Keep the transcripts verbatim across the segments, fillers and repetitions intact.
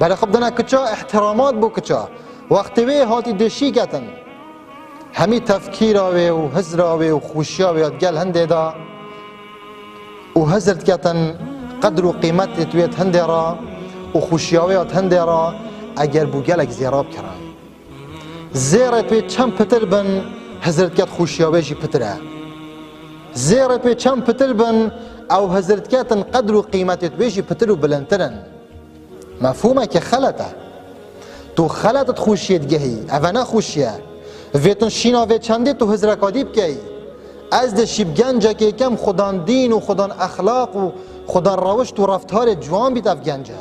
Berê xwe bidine kiça, îhtîramat bo kiça. Wextê wê hatî dê şî ketin, hemî tefkîra wê û hizra wê û xweşiya wê ya digel hindê de û hizir diketin, qedr û qîmetê di wê di hindê re û xweşiya wê ya di hindê re, eger bû gelek zêra bikirin. Zêrê wê çend pitir bin, hizir diket xweşiya wê jî pitir e. Zêrê wê çend pitir bin, ew hizir diketin qedr û qîmetê wê jî pitir û bilindtir in. Mefhûmeke xelet e. Tu xelet di xweşiyê digehî, eve ne xweşiye. Vêtin şîna vê çendê tu hizreka dî bikey. Ez dê şî bi gencekê kem xudan dîn û xudan exlaq û xudan rewişt û reftarê ciwan bît ev gence.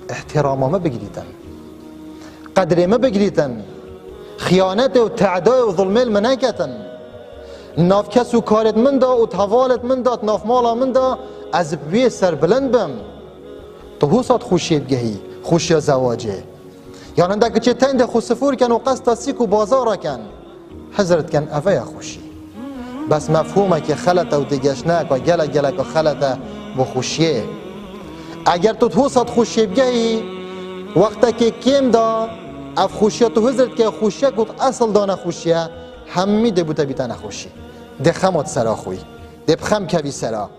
Îhtîrama min bigirîtin. Qedrê min bigirîtin. Xiyanetê û tedayê û zulmê li min neketin. Nav kes û karêt min de û hevalêt min de, nav mala min de ez bi wê serbilind bim. Tu hosa di xweşiyê bigehî, xweşiya zewacê. Yan hindek kiçê tên dê xwe sifûr ken û qesta sîk û bazara ken. Hizir dikin, eve ya xweşî. Bes mefhûmekê xelet e û têgihiştineke gelek geleka xelet e bo xweşiyê. Eger tu di hosa di xweşiyê bigehî, wextekê kêm de ev xweşiya tu hizir dike, xweşiyek ku tu esil da nexweşiye, hemî dê bo te bîte nexweşî. Dê xema di sera xwe yî. Dê bi xem kevî sera.